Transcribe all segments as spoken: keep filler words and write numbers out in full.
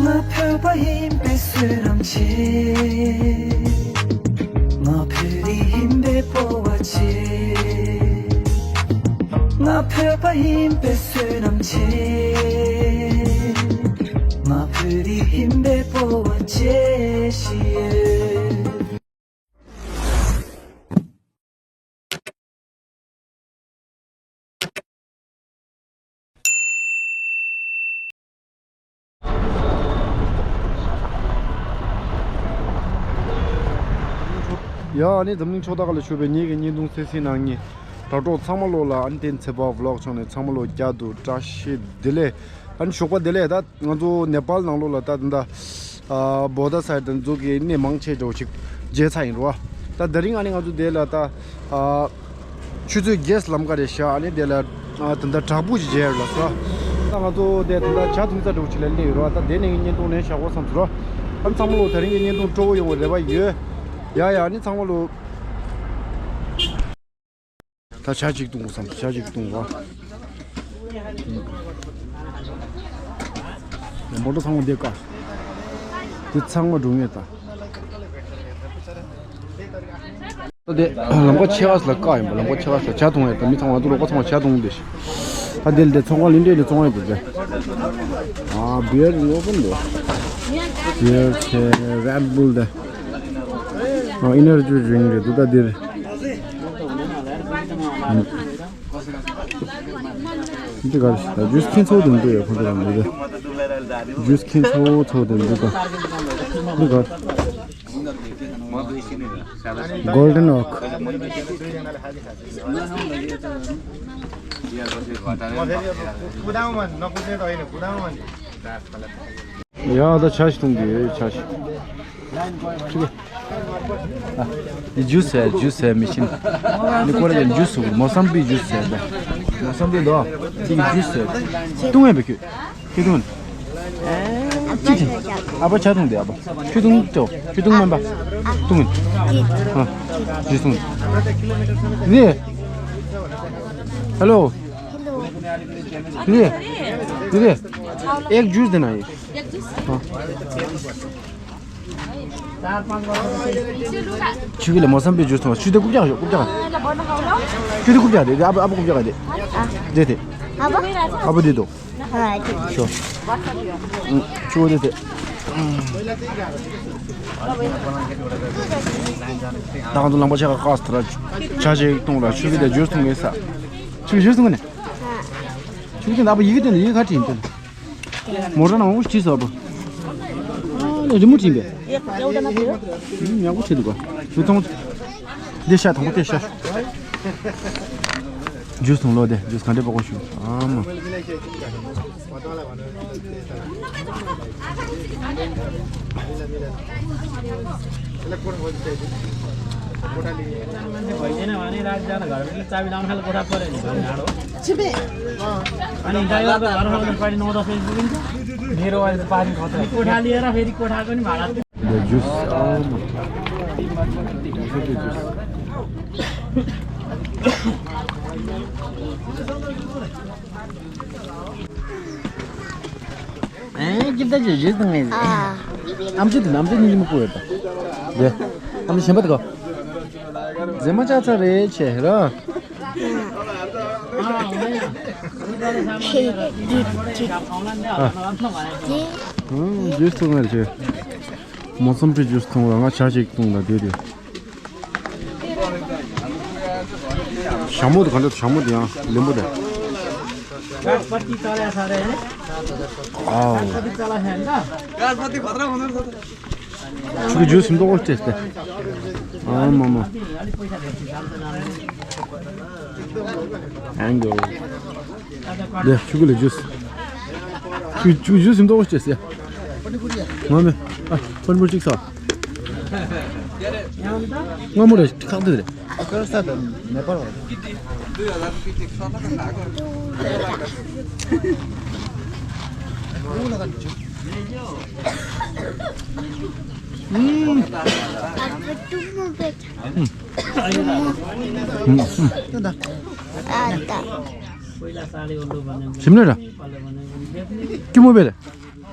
ང་བོད་པ་ཡིན་པའི་བསོད་ནམས་ཆེ། ང་བོད་རིགས་ཡིན་པའི་སྤོབས་པ་ཆེ། ང་བོད་པ་ཡིན་པའི་བསོད་ནམས་ཆེ། ང་བོད་རིགས་ཡིན་པའི་སྤོབས་པ་ཆེ་ཞིག་ཡོད། ཡ་ཨ་ནི་འཛམ་གླིང་ཕྱོགས་མཐའ་ཁག་ལ་བཞུགས་པའི་ངེད་ཀྱི་བརྙན་ཐུང་གསན་གཟིགས་གནང་མཁན་དྲ་གྲོགས་ཚང་མ་ལོ་ལ་ཨ་ནི་བསྟན་འཛིན་པ་ཝི་ལོག་ཆེ་ནལ་ཚང་མ་ལོ་བསྐྱར་དུ་བཀྲ་ཤིས་བདེ་ལེགས། ཨ་ནི་ཞོགས་པ་བདེ་ལེགས། ད་ང་ཚོ་ནེ་པཱལ་ནང་ལོགས་ལ་ད་ད་ལྟ་ཨ་བོ་ད་སའིད་དང་འཛུགས་ཀྱི་གནས་མང་ཆེ་འགྲོ་ཞིག་མཇལ་ཚར་ཡིན་རོ། ད་དེ་རིང་ཨ་ནི་ང་ཚོ་དེ་ལ་ད་ཨ་ཆུ་ཚོད་བརྒྱད་ལམ་ཀ་རེད་ཤག་ཨ་ནི་དེ་ལ་ཨ་ད་ད་བྲག་ཕུག་ཅིག་མཇལ་ཡོད་ལ་ས། ད་ང་ཚོ་དེ་ད་ད་ཇ་འཐུང་ས་འགྲོ་ཞིག་ལ་སླེབས་ཡོད་རོ། ད་དེ་ནས་བརྙན་ཐུང་ལེན་བཞག་གོ་བསམ་ཚུལ་རོ། ཨ་ནི་ཚང་མ་ལོ་དེ་རིང་གི་བརྙན་ཐུང་སྤྲོ་བོ་ཡོང་བའི་རེ་བ་ཡོད། ཡ་ཡ་ཨ་ནི་ཚང་མ་ལོ། ད་ཇ་གཅིག་བཏུང་བསམ། ཇ་གཅིག་བཏུང་བ། མོ་ཊ་ཚང་མ་འདི་བཀག་དེ་ཚང་མ་འགྲོ་ངེས་ད། ད་དེ་ལམ་ཁ་ཕྱེད་ཀ་ལ་བཀག་ཡིན་པ། ལམ་ཁ་ཕྱེད་ཀ་ལ་ཇ་འཐུང་ཡས་ད། མི་ཚང་མ་འདུག་ལོ་ཀ་ཚང་མ་ཇ་འཐུང་འདི་ཞིག་ད་དེ་ལ་དེ་ཚོང་ཁང་ལིན་ཏྲེ་ལ་བཙོང་ཡས་འདུག་ཟེར། ཨ་བི་ཡར་ཡོད་པ་འདུག་བི་ཡར་ཆེ་རེད་བུལ་དེ། ཨ་ཨི་ནར་ཇི་ཌིང་རེད་འདུག་ད་འདིར། འདི་གར་ཇུས་ཁྱེད་ཚོ་དེ་འདུག་ཡ། ཁོང་ཚོ་རང་འདུག་ད། ཇུས་ཁྱེད་ཚོ་ཚོ་དེ་འདུག་ད། འདི་གར། Golden Oak. ཡ་ད་ཇ་ཞིག་འཐུང་གི་ཡོད། ཇ་ཞིག་འདི་ཇུས་ཟེར། ཇུས་ཟེར་མི་ཤེས། འདི་ཀོ་རེ་ཡན་ཇུས་ཟེར། མོ་སམ་པི་ཇུས་ཟེར་ད། མོ་སམ་པི་འདུག་འདི་གི་ཇུས་ཟེར། བཏུང་ཡས་པའི་ཁྱོད། ཁྱོད་བཏུང་། ཅི་ཅི། ཨ་ཕ་ཇ་འཐུང་དེ། ཨ་ཕ་ཁྱོད་བཏུང་ཅོ། ཁྱོད་བཏུང་མིན་པ། བཏུང་། ཨ། ཇུས་འཐུང་། दीदी। हेलो। दीदी। दीदी। एक जूस देना है। हाँ। ཁྱོད་ཀྱི་ལ་མོ་སམ་པི་ཇུས་འཐུང་། ཆུ་དེ་རྐུབ་བཀྱག་ཞོག་རྐུབ་བཀྱག་ཆུ་དེ་རྐུབ་བཀྱག་དེ། ཨ་ཕ་རྐུབ་བཀྱག་དེ། དེ་དེ། ཨ་ཕ། ཨ་ཕ་དེ་དོ། ཤོ། ཆུ་བོ་དེ་དེ། ད་ང་ཚོ་ལམ་པ་ཆ་ག་ཁག་སྟེ་ར། ཇ་ཅིག་འཐུང་ར། ཆུ་ཀི་དེ་ཇུས་འཐུང་གི་ས། ཆུ་ཀི་ཇུས་འཐུང་གི་ནི། ཆུ་ཀི་དེ་ད་ཨ་ཕ་ཡི་གེ་དེ་ནི་ཡི་གེ་ག་བྲིས་ཡིན་དེ། མོ་ཊ་ནང་འུ་ཅི་བཟོ་བ། ཨ་ལེ་རི་མོ་བྲིས་པས། ཡག་པོ་བྲིས་འདུག་ག་ཞུ་ཐོང་། འདི་ཤ་དང་པོ་དེ་ཤ། ཇུས་འཐུང་ལོ་དེ། ཇུས་ག་འདྲ་པགས་པ་ཞུ། ཨ་མ། मेरो अहिले त पानी खतरा। कोठा लिएर फेरि कोठाको नि भाडा। The juice. ཨེ། ཀིབ་ད་ཇི་ཇི་དང་ངེ་ཨ། ཨམ་ཆི་དང་ཨམ་ཆི་གཉིས་མ་ཀུ་ཡོད་ད། དེ། ཨམ་ཆི་ཞེན་པ་དགོ། རྫས་མ་ཆགས་ཚར་རེད་ཆེ་ར། ཨ། ཨུམ། ཇུས་འཐུང་ངེ་ཆེ། མོ་སམ་པི་ཇུས་འཐུང་ར། ང་ཇ་ཞིག་འཐུང་ལ་དེ་དེ། ཞྭ་མོ་དེ་ག་འདྲ། ཞྭ་མོ་དེ་ཡང་ལེན་པོ་དེ། ཨའོ། ཆུ་ཀི་ཇུས་མདོག་ཁ་སྤྲད་དེ། ཨ་མ་མ། ཨེང་གོ། དེ་ཆུ་ཀི་ལ་ཇུས། ཆུ་ཆུ་ཇུས་མདོག་ཁ་སྤྲད་དེ། ང་མེ། ཨ། ཕོན་པོ་གཅིག་ས། སྔ་མོ་རེད། ཁག་དེ་རེད། ཞིམ་ལ་ར། ཀི་མོ་བེ་ར།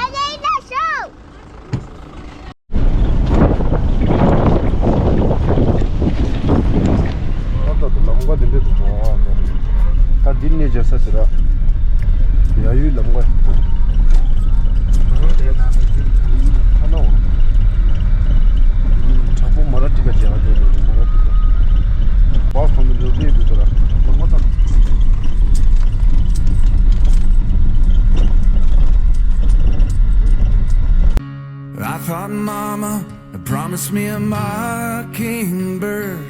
ཨ་ལས་ད་ཤོག་ད་ལྟ་དུ་ལམ་ཀ་དེ་འདྲས་འདུག་གོ། ད་འདི་གནས་བྱ་ས་དེ་ར། ཡ་ཡུལ་ལམ་ཀ་ཁ་ན་འོ། དྲག་པོ་མ་ར་ཏི་ཀ་བྱེད་ཡ་དེ་རེད། མ་ར་ཏི་ཀ་བག་ཐོན་དུ་འགྲོ་དེ་འདུག་ད་ར། ལམ་ཀ་ད། I thought mama promised me a mockingbird,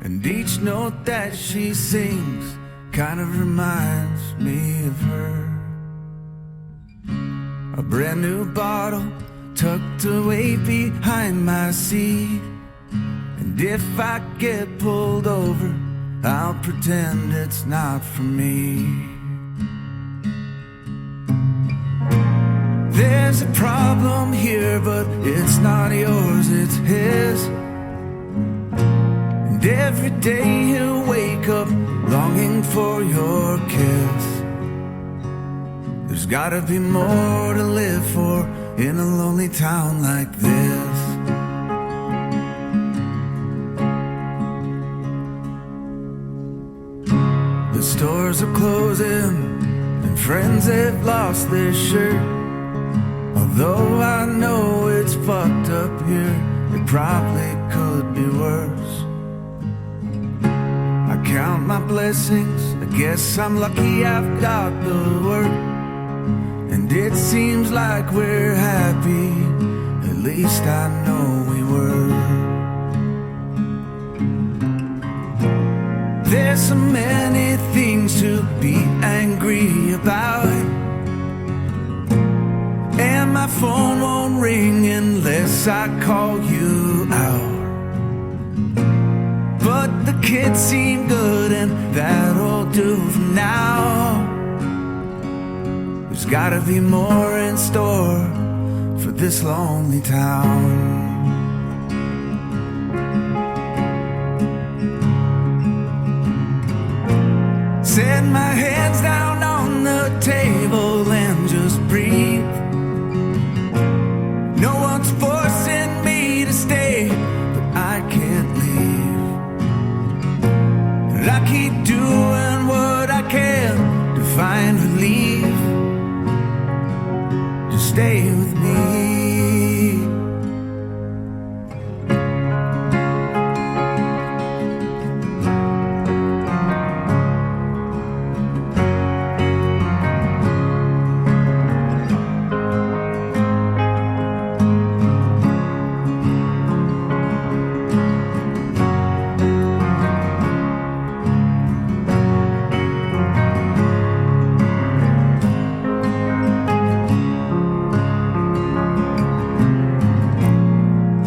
and each note that she sings kind of reminds me of her. A brand new bottle tucked away behind my seat. And if I get pulled over, I'll pretend it's not for me. There's a problem here, but it's not yours, it's his. And every day he'll wake up longing for your kiss. There's gotta be more to live for in a lonely town like this. The stores are closing and friends have lost their shirt. Although I know it's fucked up here, it probably could be worse. I count my blessings, I guess I'm lucky I've got the work. And it seems like we're happy, at least I know we were. There's so many things to be angry about. And my phone won't ring unless I call you out. But the kids seem good and that'll do for now. There's gotta be more in store for this lonely town. Set my hands down on the table and just breathe. No one's forcing me to stay, but I can't leave. And I keep doing what I can to find relief. Just stay with me.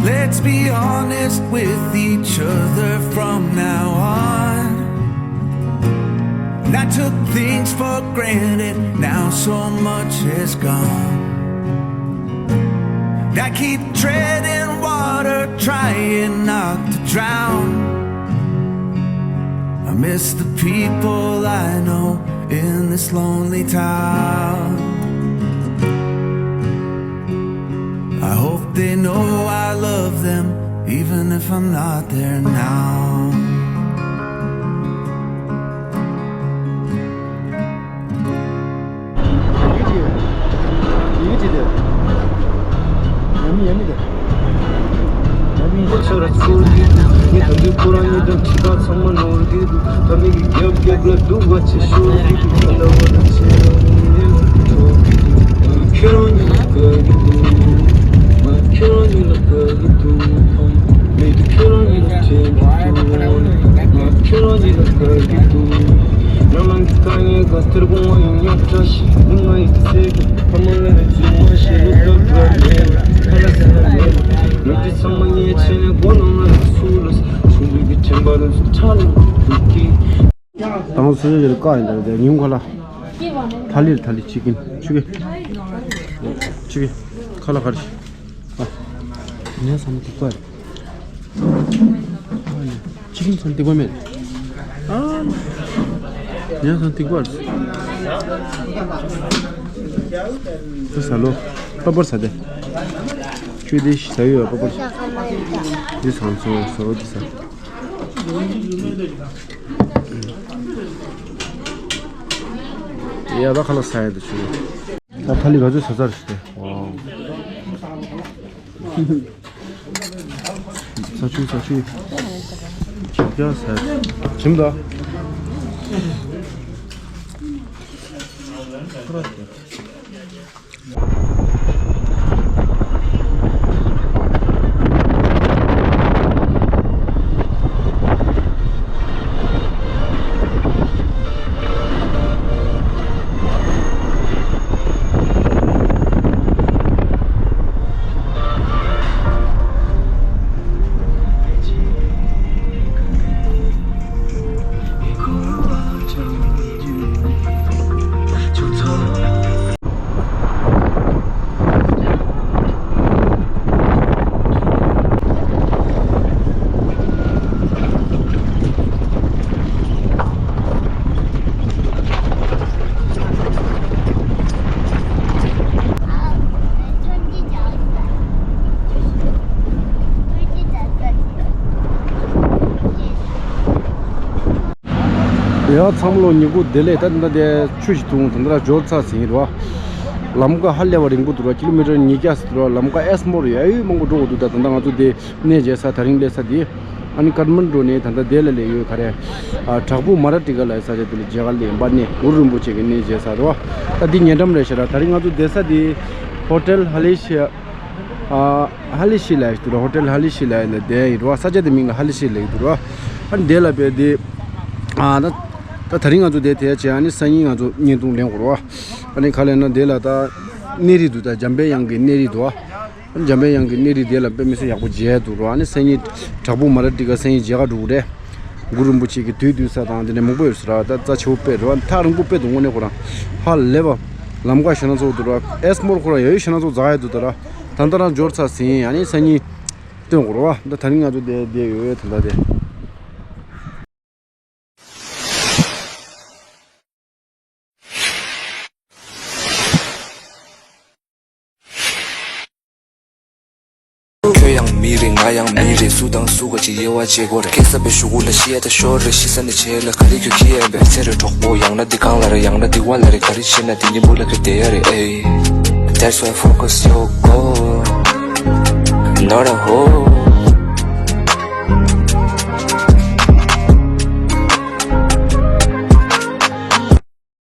Let's be honest with each other from now on. I took things for granted, now so much is gone. I keep treading water, trying not to drown. I miss the people I know in this lonely town. I hope they know I love them, even if I'm not there now. དང་སུ་ཡོད་ཀ་ཡིན་ད་རེད། ཉིན་ག་ལ། ཐ་ལིར་ཐ་ལི་ཅི་ཀིན་ཆུ་གི། ཆུ་གི། ཁ་ལ་ཁར། ཨ། ཉ་སམ་ཏིག་པར། ཅི་ཀིན་སམ་ཏིག་པར་མེད། ཨ། ཉ་སམ་ཏིག་པར། ད་ས་ལོ། པ་པར་ས་དེ། ཆུ་དེ་ཞི་ས་ཡོད་པ་པར། དེ་སང་སོ་སོ་དེ་ས། ཡ་ད་ཁ་ལག་ཟ་ཡ་དུ་ཆུ། ད་ཐ་ལི་ག་ཚོད་ཟ་ཚར་ཞིག་སྟེ། ཝའོ། ཟ་ཆུ་ཟ་ཆུ། ཇི་ལྟར་ཟ། ཇི་ལྟར། ཡ་ཚང་མ་ལོ་ཉིན་གུང་བདེ་ལེགས། ད་ད་ལྟ་ཆུ་ཞིག་འཐུང་། ད་ལྟ་འབྱོར་ཚར་ཟིན་རོ། ལམ་ཀ་ཧ་ལས་པ་རིང་པོ་འདུག་ར། ཀི་ལོ་མི་ཊར་ཉིས་བརྒྱ་ཟིན་རོ། ལམ་ཀ་ཨེས་མོར་ཡ་ཡུལ་མང་པོ་འགྲོ་དགོས་འདུག་ད་ད་ལྟ་ང་ཚོ་དེ་གནས་མཇལ་ས་དེ་རིང་སླེབས་ས་དེ། ཨ་ནི་ཀ་ཐ་མན་ཌུ་ནས་ད་ལྟ་དེ་ལ་སླེབས་ཡོད་ག་རེ། ཨ་བྲག་ཕུག་མ་ར་ཏི་ཀ་ལ་ས་ཆ་དེ་ལ་མཇལ་ཁ་སླེབས་པ་ནས་གུ་རུ་རིན་པོ་ཆེ་གི་གནས་མཇལ་ས་རོ། ད་འདི་ཉེ་འགྲམ་རེད་ཤག་ར། ད་རིང་ང་ཚོ་བསྡད་ས་དེ་ཧོ་ཊེལ་ཧ་ལེ་ཤི་ཡ། ཨ་ཧ་ལེ་ཤི་ལ་ཡི་འདུག་ར། ཧོ་ཊེལ་ཧ་ལེ་ཤི་ལ་ཡི་ལ་བསྡད་ཡིན་རོ། ས་ཆ་དེ་མིང་ལ་ཧ་ལེ་ཤི་ལ་ཡི་འདུག་ར། ཨ་ནི་དེ་ལ་བསྡད་དེ། ཨ་ད་ད་ད་རིང་ང་ཚོ་དེ་དེ་བྱས། ཨ་ནི་སང་ཉིན་ང་ཚོ་བརྙན་ཐུང་ལེན་དགོས་རོ། ཨ་ནི་ག་ལེན་ན་དེ་ལ་ད་གནས་རི་འདུག་ད་འཇམ་པའི་དབྱངས་ཀྱི་གནས་རི་འདུག་ཨ་འཇམ་པའི་དབྱངས་ཀྱི་གནས་རི་དེ་ལ་དཔེ་མི་སྲིད་ཡག་པོ་མཇལ་འདུག་རོ། ཨ་ནི་སང་ཉིན་བྲག་ཕུག་མ་ར་ཏི་ཀ་སང་ཉིན་མཇལ་ཁ་འགྲོ་གི་རེད། གུ་རུ་རིན་པོ་ཆེ་གི་དུས་འདུས་ས་དང་དེ་འདྲ་མང་པོ་ཡོད་ས་ར། ད་རྩ་ཆེ་བོ་དཔེ་རོ། ཐག་རིང་པོ་དཔེ་འདུག་དངོས་གནས་ཁོ་རང་ཧ་ལས་པ། ལམ་ཀ་ཞེ་ན་ཚོགས་འདུག་རོ། ཨེས་མོར་ཁོ་རང་ཡ་ཡུལ་ཞེ་ན་ཚོགས་འཛག་ཡ་འདུག་ད་ར། ད་ལྟ་རང་འབྱོར་ཚར་ཟིན། ཨ་ནི་སང་ཉིན་སྟོན་དགོས་རོ་བ། ད་ད་རིང་ང་ཚོ་བསྡད་བསྡད་ཡོད་ད་ལྟ་དེ། ཁྱོད་ཡང་མི་རེད། ང་ཡང་མི་རེད། སུ་དང་སུ་ག་ཅིག་དབྱེ་བ་འབྱེད་དགོས་རེད། སྐྱེ་ས་པའི་གཞུག་གུ་ལ་ཤི་ཡ་ད་ཤོར་རེད། ཤི་ས་ནས་བྱེད་ལ་ག་རེ་ཁྱོད་ཁྱི་ཡན་པས། ཚེ་རེ་གྲོགས་པོ་ཡང་ན་འདི་གང་ལ་རེད། ཡང་ན་འདི་བ་ལ་རེད། ག་རེ་བྱེད་ན་འདི་ཉིན་མོ་ལ་ག་བསྡད་ཡ་རེད། ཨེ། That's why focus your goal, not a hole.